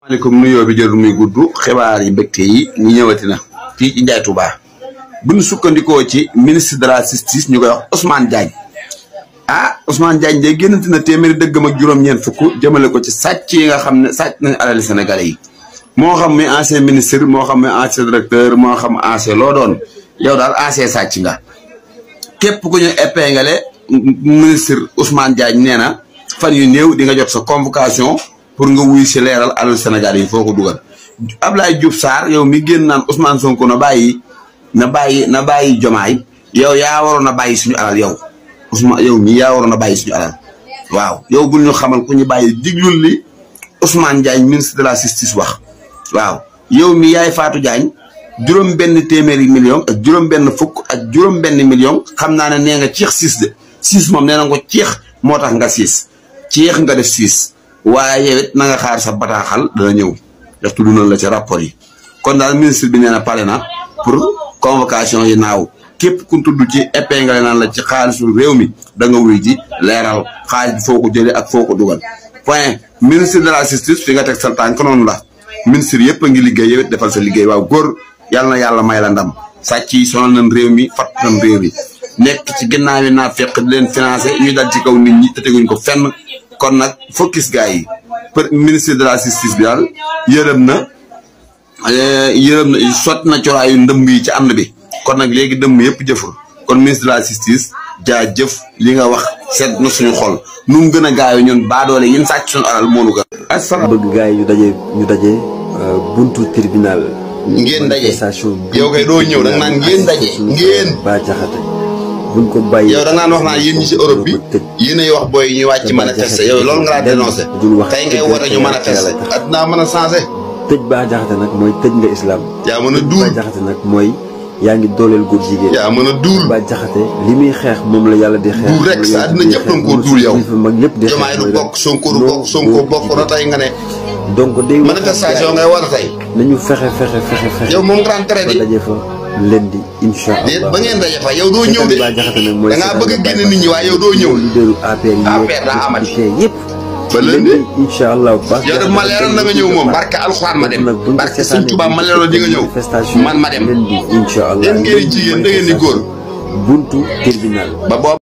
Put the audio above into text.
maaleykum nuyoo bi jël muy gudd xibaar yi mbégte yi ñu ñëwati na fii ci Ndiaye Touba bu ñu sukkandikoo ci ministre de la justice ñu koy wax Ousmane Diagne Ousmane Diagne day génnati na téeméeri dëggam ak juróom-ñeent fukk jëmale ko ci sàcc yi nga xam ne sàcc nañ alali sénégalais yi moo xam muy ancien ministre moo xam muy ancien directeur moo xam ancien loo doon yow daal ancien sàcc nga képp ku ñu épinglé ministre Ousmane Diagne nee na fan yu néew di nga jot sa convocation pour nga wuy si leeral alal Sénégal yi foo ko dugal. Abdoulaye Diouf Sarr yow mi génn naan Ousmane Sonko na bàyyi Jomaay yow yaa waroon a bàyyi suñu alal yow Ousmane yow mii yaa waroon a bàyyi suñu alal waaw yow bul ñu xamal ku ñu bàyyi diglul li Ousmane Diagne ministre de la justice wax waaw yow mi yaay Fatou Diagne juróom-benn téeméeri million ak juróom-benn fukk ak juróom-benn million xam naa ne nee nga ceex siis de siis moom nee na ko ceex moo tax nga siis ceex nga def siis. waaye yow it na nga xaar sa bataaxal dana ñëw def tudd na la ci rapport yi kon daal ministre bi nee na pare na pour convocation yi naaw képp ku tudd ci épinglé naan la ci xaalisu réew mi da nga wuy ji leeral xaalis bi foo ko jëlee ak foo ko dugal. point ministre de la justice fi nga teg sa tànk noonu la ministre yëpp a ngi liggéey yow it defal sa liggéey waaw góor yàlla na yàlla may la ndam sàcc yi sonal nañ réew mi fat nañ réew mi nekk ci ginnaaw yi naa fekk di leen financé ñu dal ci kaw nit ñi te teguñ ko fenn. kon nag focus gars yi ministre de la justice bi daal yërëm na sotti na coraayu ndëmb yi ci ànd bi kon nag léegi dëmb yëpp jëful kon ministre de la justice jaajëf li nga wax seet na suñu xol nu mu gën a gaayo ñun baadoole yin sàcc suñu alal moonu ga bëgg gars yi ñu daje buntu tribunal ngeen daje yow kay doo ñëw danga naan ngeen daje ngeen ba jaxate buñ ko bàyyi yow da nga naan wax naa yéen ñi ci Europe bi yéen ay wax booy ñuy wàcc manifester yow loolu nga laa dénoncé tey ngay war a ñu manifester addinaa mën a changé tëj Bah Diakhaté nag mooy tëj nga islam yaa mën a duul Bah Diakhaté nag mooy yaa ngi dooleel góor jigéen yaa mën a duul Bah Diakhaté li muy xeex moom la yàlla di xeex duul rek sa addina ñëpp danga koo duul yow mag ñëpp di Jomaay du bokk Sonko du bokk Sonko bokk na tey nga ne donc day manifestation ngay war a tey nañu fexe yow moom grand trait bi daje fa lundi incha allah ba ngeen daje fa yow doo ñëw de Bah Diakhaté nag mooy da ngaa bëgg a génne nit ñi waaye yow doo ñëw leaderu APR daa amati yëpp ba lundi incha allah yow de ma leeral na nga ñëw moom barke alxuraan ma dem barke Sëñ Tuubaa ma leeral di nga ñëw man ma dem lundi incha allah yéen ngeen di jigéen da ngeen di góor buntu tribunal ba boobu